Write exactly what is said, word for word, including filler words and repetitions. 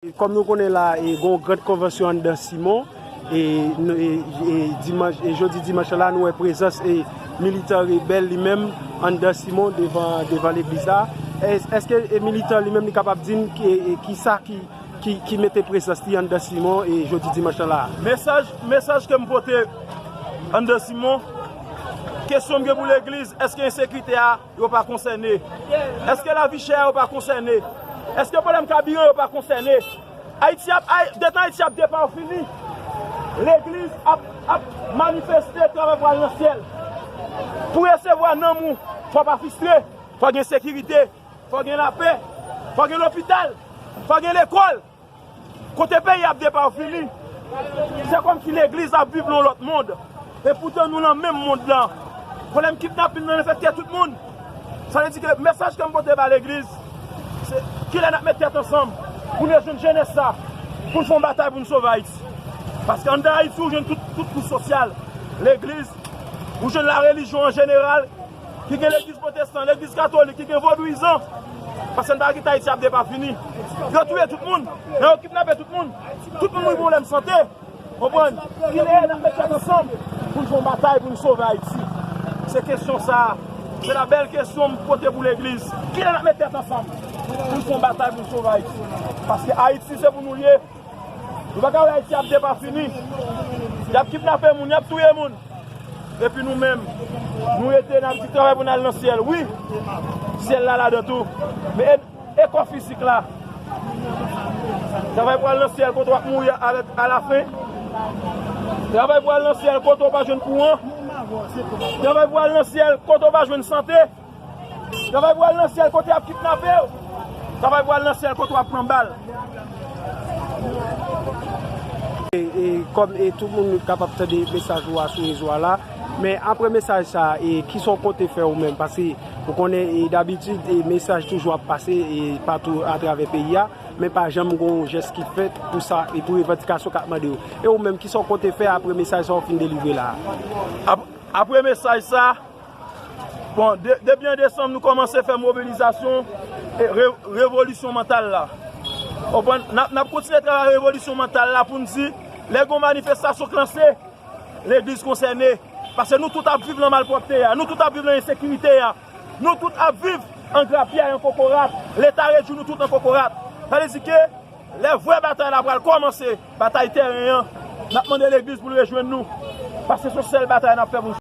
Kòm nou konnen la, e, gen yon grand konvansyon anndan Simon, e, nou, e, e, dimanch, e, jodi dimanch la, nou wè prezans, e, militan rebèl li menm anndan Simon devan, devan legliz la. Èske, èske, e, militan li menm li kapab di n ki, e, ki sa ki, ki, ki mete prezans li anndan Simon, e, jodi dimanch la? Mesaj, mesaj ke m pote anndan Simon, kesyon m gen pou legliz, èske ensekirite a yo pa konsène? Èske lavi chè a yo pa konsène? Èske pwoblèm kabiran yo pa konsène? Ayiti ap, Ay-, detan Ayiti ap depafini, legliz ap, ap manifeste, travay pou al nan syèl. Pou resevwa nanm ou, fò pa fristre, fò gen sekirite, fò gen lapè, fò gen lopital, fò gen lekòl. Kote peyi ap depafini, se kòmsi legliz ap viv nan yon lòt mond. E poutan nou nan menm mond lan. Pwoblèm kidnapin nan enfekte tout moun. Sa vle di ke mesaj ke m pote ba legliz, se kilè n ap met tèt ansanm pou n rejwenn jenès sa, pou n fè yon batay pou n sove Ayiti. Paske anndan Ayiti, ou jwenn tout, tout kouch sosyal. Legliz, ou jwenn larelijyon an jeneral, ki gen legliz pwotestan, legliz katolik, ki gen vodouyizan. Paske n pa kite Ayiti ap depafini. Yo touye tout moun, men yo kidnape tout moun. Tout moun mouri pwoblèm sante. Konprann? Kilè n ap met tèt ansanm pou n fè yon batay pou n sove Ayiti? Se kesyon sa a. Se la bèl kesyon m pote pou legliz. Kilè n ap met tèt ansanm pou n fè yon batay pou n sove Ayiti? Paske Ayiti se pou nou l ye. Nou pa ka wè Ayiti ap depafini. Y ap kidnape moun, y ap touye moun. Epi nou menm, nou rete, n ap di travay pou n al nan syèl. Wi, syèl la ladan tou. Men e, e kò fizik la. Travay pou al nan syèl kote w ap mouri avèk alafen. Travay pou al nan syèl kote w pa jwenn kouran. Travay pou al nan syèl kote w pa jwenn sante. Travay pou al nan syèl kote y ap kidnape w. Travay pou al nan syèl kote w ap pran bal. E, e, kòm, e, tout moun kapab tande mesaj ou a sou rezo a la, men apre mesaj sa a, e, kisa w konte fè ou menm? Paske ou konnen, e, dabitid, e, mesaj toujou ap pase, e, patou atravè peyi a, men pa janm gen yon jès ki fèt pou sa, e, pou revandikasyon k ap mande yo. E ou menm, kisa w konte fè apre mesaj sa a ou fin delivre la a? Ap-, apre mesaj sa a, Bon, de, depi an desanm, nou kòmanse fè mobilizasyon e re, revolisyon mantal la. Konprann? N ap, n ap kontinye travay revolisyon mantal la pou n di, lè gen yon manifestasyon k lanse, legliz konsène. Paske nou tout ap viv nan malpwòpte a, nou tout ap viv nan ensekirite a, nou tout ap viv an grapyay, an kokorat. Leta redui nou tout an kokorat. Sa vle di ke lè vrè batay la pral kòmanse, batay tèren an, n ap mande legliz pou l rejwenn nou. Paske se yon sèl batay n ap fè pou n